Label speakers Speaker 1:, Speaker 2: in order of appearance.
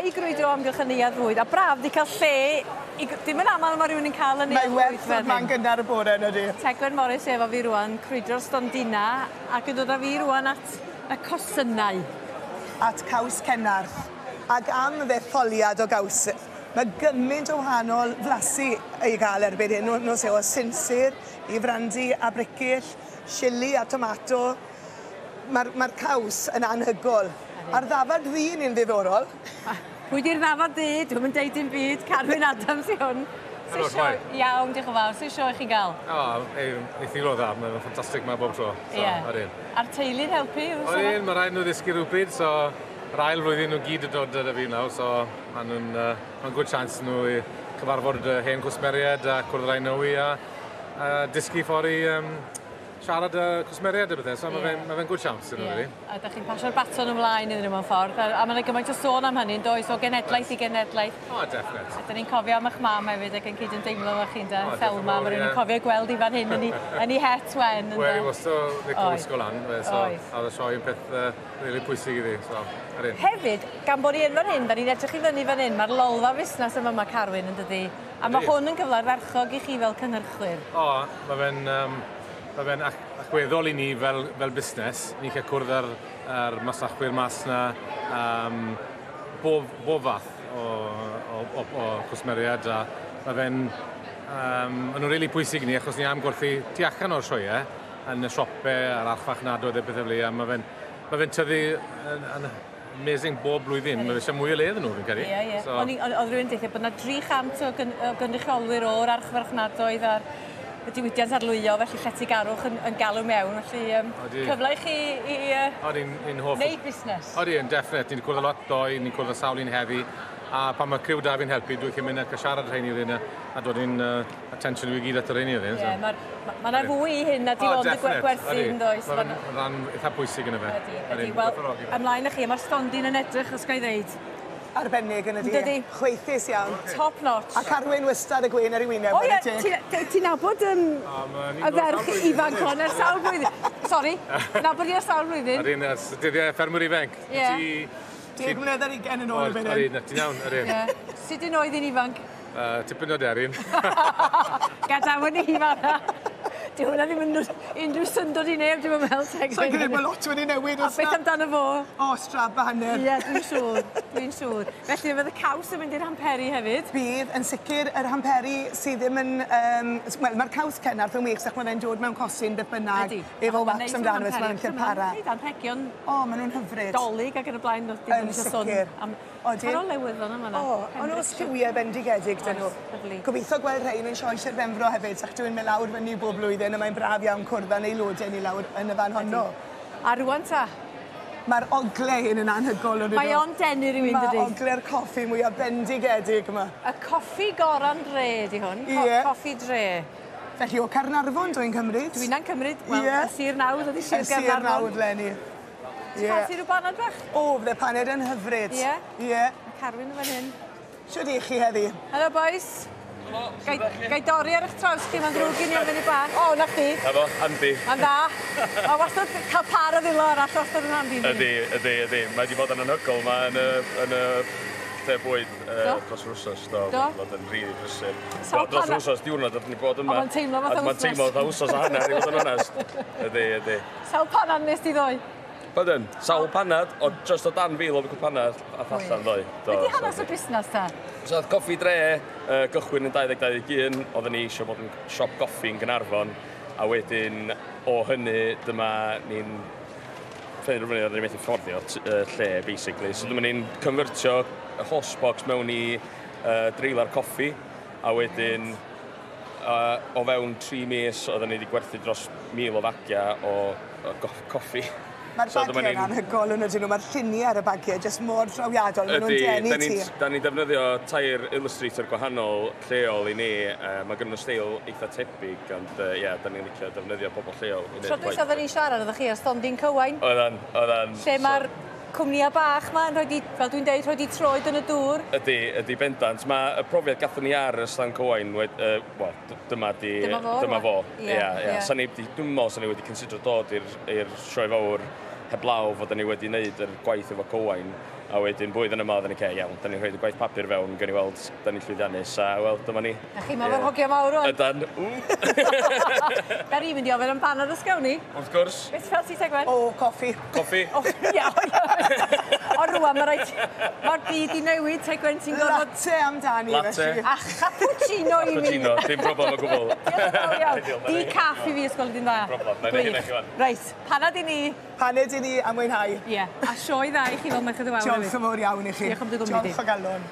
Speaker 1: i grwydro o amgylch y neuadd fwyd, a braf 'di cael lle i gr-... Dim yn amal ma' rywun yn cael y neuadd
Speaker 2: Mae
Speaker 1: fwyd
Speaker 2: werth
Speaker 1: fel
Speaker 2: dod 'ma'n
Speaker 1: hyn.
Speaker 2: gynnar y bore yn ydi?
Speaker 1: Tegwen Morris efo fi rŵan, crwydro'r stondina ac yn dod â fi rŵan at y cosynnau.
Speaker 2: At Caws Cenarth. Ac am ddetholiad o gaws. Mae gymaint o wahanol flasu i gael erbyn hyn, nos e o sinsir i frandi a bricyll, chilli a tomato. Mae'r ma caws yn anhygoel. A'r ddafad ddu ni'n ddiddorol.
Speaker 1: Pwy di'r ddafad ddu? Dwi'm yn deud dim byd. Carwyn Adams i hwn.
Speaker 3: Helo, shwmae?
Speaker 1: Iawn, diolch yn fawr. Sut sioe chi'n gael?
Speaker 3: O, ei, eithriadol o dda. Mae'n ffantastig 'ma bob tro. So,
Speaker 1: Ie.
Speaker 3: Odyn.
Speaker 1: A'r teulu'n helpu?
Speaker 3: Odyn, mae rhaid nhw ddysgu rhywbryd, so yr ail flwyddyn nhw gyd yn dod gyda fi nawr, so maen nhw'n uh, ma good chance nhw i cyfarfod hen cwsmeriaid a cwrdd rai nhw a, a dysgu ffordd i um, siarad â cwsmeriaid a pethe, so ma' fe'n ma' fe'n good chance iddyn nhw rili.
Speaker 1: A 'dach chi'n pasio'r baton ymlaen iddyn nhw mewn ffordd a a ma' 'na gymaint o sôn am hynny yndoes o genedlaeth i genedlaeth.
Speaker 3: O definite.
Speaker 1: A 'dyn ni'n cofio am 'ych mam hefyd ac yn cyd-ymdeimlo efo chi ynde? Thelma ma' rywun yn cofio gweld 'i fan hyn yn 'i yn 'i het wen ynde?
Speaker 3: Wel 'i wastad lico wisgo lan fe so a o'dd y sioe yn peth yy rili pwysig iddi so yr un.
Speaker 1: Hefyd gan bo' ni yn fan hyn 'dan ni'n edrych i fyny fan 'yn ma'r lolfa fusnas yn fa' 'ma Carwyn yndydi? A ma' hwn yn gyfle ardderchog i chi fel cynhyrchwyr.
Speaker 3: O, ma' fe'n yym ma' fe'n ach- allweddol i ni fel fel busnes. Ni'n cael cwrdd â'r â'r masnachwyr mas 'na yym bob bob fath o o o o cwsmeriaid a ma' fe'n yym ma' nw'n rili pwysig i ni achos ni am gwerthu tu allan o'r sioee yn y siope a'r archfarchnadoedd a pethe fel 'ny a ma' fe'n ma' fe'n tyfu yn yn amazing bob blwyddyn. Mae eisiau mwy o le iddyn nhw, fi'n credu.
Speaker 1: Ie, ie.
Speaker 3: So...
Speaker 1: O'n i, oedd rhywun yn bod yna 300 o, gyn, o gynrychiolwyr o'r archfarchnadoedd a'r y diwydiant arlwyo, felly lletygarwch yn, yn galw mewn, felly um, cyfle i chi i
Speaker 3: Odi, ni'n hoff...
Speaker 1: Wneud busnes.
Speaker 3: Odi, yn definite. Ni'n cwrdd â lot ddoe, ni'n cwrdd â sawl un heddi, a pan mae criw da fi'n helpu, dwi'n gallu mynd ac a siarad rheini wedyn a, a dod i'n uh, attention i gyd at y rheini wedyn.
Speaker 1: Ie, yeah, mae'r Ma 'na fwy i hyn na dim ond y gwerthu yn does?
Speaker 3: Mae'n rhan eitha pwysig yn y fe.
Speaker 1: Ydy, ydy. Wel, ymlaen â chi, mae'r stondin yn edrych, os ga i ddeud.
Speaker 2: Arbennig yn ydi.
Speaker 1: Dydi?
Speaker 2: Chwaethus iawn.
Speaker 1: Top notch.
Speaker 2: A Carwyn wastad y gwên ar ei wyneb.
Speaker 1: O ie, ti'n nabod um, y ferch ifanc hon ers sawl blwyddyn? Sori, nabod i ers sawl blwyddyn?
Speaker 3: Ydyn, ers dyddiau ffermwyr ifanc.
Speaker 1: Ie.
Speaker 2: 10 mlynedd ar hugain yn ôl erbyn
Speaker 3: hyn. Ydyn, ti'n iawn, ydyn.
Speaker 1: Ie. Sut un oedd hi'n ifanc?
Speaker 3: Tipyn o deryn.
Speaker 1: Gadawon ni hi fan'na. Dyw hwnna ddim yn unrhyw syndod i neb, dwi'm yn meddwl.
Speaker 2: Sai'n credu bod lot wedi newid.
Speaker 1: A beth amdano fo?
Speaker 2: O, strap a hanner.
Speaker 1: Ie, dwi'n siŵr, dwi'n siŵr. Felly, fydd y caws yn mynd i'r hamperi hefyd?
Speaker 2: Bydd, yn sicr, yr hamperi sydd ddim yn... Um, Wel, mae'r caws Cenarth yn wych, sach mae fe'n dod mewn cosyn beth bynnag, efo wax amdano fe, so mae'n lle para.
Speaker 1: Ma'n anrhegion.
Speaker 2: O, maen nhw'n hyfryd.
Speaker 1: Dolig ac yn y blaen.
Speaker 2: Yn sicr.
Speaker 1: Am, Odyn. Ar ôl newyddon yma na.
Speaker 2: O, ond oes lliwiau bendigedig dyn nhw.
Speaker 1: Lyfli.
Speaker 2: Gobeithio gweld rhain yn sioe Sir Benfro hefyd, sach dwi'n mynd lawr fyny bob blwyddyn a mae'n braf iawn cwrdd â'n aelodau ni lawr yn y fan honno.
Speaker 1: A rwan ta?
Speaker 2: Mae'r ogle hyn yn anhygoel yn
Speaker 1: Mae o'n denu rhywun, dydi?
Speaker 2: Mae ogle'r coffi mwyaf bendigedig yma.
Speaker 1: Y coffi gora'n dre ydi hwn.
Speaker 2: Ie.
Speaker 1: Coffi dre.
Speaker 2: Felly o Caernarfon dwi'n cymryd?
Speaker 1: Dwi'n cymryd, wel, y sir nawdd ydi Sir Gaernarfon.
Speaker 2: Y sir nawdd, Lenny.
Speaker 1: Ti'n ffansi rhyw banad bach?
Speaker 2: O, fydde paned yn hyfryd.
Speaker 1: Ie?
Speaker 2: Ie.
Speaker 1: Mae Carwyn yn fan hyn.
Speaker 2: Shwd 'ych chi heddi?
Speaker 1: Helo, boys.
Speaker 4: Helo.
Speaker 1: Gai, gai dorri ar eich traws chi, mae'n ddrwg i ni am fyny bach. O, na chdi.
Speaker 4: Na fo, handi.
Speaker 1: Mae'n dda. Mae wastad cael par o ddwylo arall wastad yn handi.
Speaker 4: Ydy, ydy, ydy. Mae wedi bod yn anhygoel. Mae yn y, yn y lle bwyd dros yr wsos, do.
Speaker 1: Do.
Speaker 4: Mae wedi bod yn rili prysur.
Speaker 1: Sawl
Speaker 4: Wel, dros yr
Speaker 1: panad-
Speaker 4: wsos, diwrnod ydyn ni bod yma.
Speaker 1: Ond mae'n teimlo fatha
Speaker 4: A Mae'n
Speaker 1: wthnos.
Speaker 4: teimlo fatha wsos a hanner, i fod yn onest. Ydy, ydy.
Speaker 1: Sawl panad nes di ddoe?
Speaker 4: Pardon, sawl panad, o just o dan fil o cwpanad a allan ddoe.
Speaker 1: Be di hanes y busnes ta?
Speaker 4: So oedd Coffi Dre gychwyn yn 2021, oedden ni eisiau bod yn siop goffi yn Gaernarfon, a wedyn o hynny dyma ni'n penderfynu oedden ni'n methu fforddio lle, basically. So dyma ni'n convertio y horsebox mewn i dreilar coffi, a wedyn o fewn 3 mis oedden ni wedi gwerthu dros 1,000 o fagiau o coffi.
Speaker 2: Mae'r
Speaker 4: So dyma
Speaker 2: bagiau'n
Speaker 4: ni'n-
Speaker 2: anhygoel yn ydyn nhw, mae'r lluniau ar y bagiau jyst mor trawiadol, maen nhw'n
Speaker 4: Ydy,
Speaker 2: denu
Speaker 4: da ni'n
Speaker 2: ti.
Speaker 4: da ni'n defnyddio tair illustrator gwahanol lleol i ni. Mae gen nhw steil eitha tebyg, ond ie, yeah, da ni'n licio defnyddio pobl lleol i wneud
Speaker 1: Tro dwytha oedden ni'n siarad, oeddech chi ar stondin Cywain,
Speaker 4: Oeddan, oeddan.
Speaker 1: lle mae'r cwmnïau bach ma yn rhoi di, fel dwi'n deud, rhoi di troed yn y dŵr.
Speaker 4: Ydy, ydy bendant. Mae y profiad gathon ni ar y stand Cywain, wel, dyma di...
Speaker 1: Dyma fo,
Speaker 4: Dyma fo,
Speaker 1: rwan.
Speaker 4: ie, ie.
Speaker 1: Ie.
Speaker 4: Sa ni, dwi'n meddwl sa ni wedi considero dod i'r sioe fawr heblaw fod ni wedi wneud yr gwaith efo Cywain. A wedyn blwyddyn yma oedden ni, "Ce, iawn, da ni'n rhoi y gwaith papur fewn, gawn ni weld, da ni'n llwyddiannus," a wel, dyma ni.
Speaker 1: Na chi, mae fe'n hogia mawr rwan.
Speaker 4: Ydan.
Speaker 1: Da ni'n mynd i ofyn am banad os gawn ni.
Speaker 4: Wrth gwrs.
Speaker 1: Beth fel ti, Tegwen?
Speaker 2: O, coffi.
Speaker 4: Coffi.
Speaker 1: O, ia, o, rwan, mae rhaid. Mae'r byd i newid, Tegwen, ti'n gorfod.
Speaker 2: Latte amdani,
Speaker 4: Latte.
Speaker 2: felly.
Speaker 1: A cappuccino i mi.
Speaker 4: Cappuccino, dim problem o gwbl.
Speaker 1: Diolch yn fawr iawn.
Speaker 4: Ideal, na ni.
Speaker 1: Decaf i fi ysgol ydy'n dda.
Speaker 4: Problem, na i neud hynna i chi wan.
Speaker 1: Reit, panad i ni.
Speaker 2: Paned i ni a mwynhau.
Speaker 1: Ie, a sioe dda i chi fel Merched y Wawr.
Speaker 2: Diolch yn fawr iawn i chi.
Speaker 1: Diolch am dy gwmni di.
Speaker 2: Diolch o galon.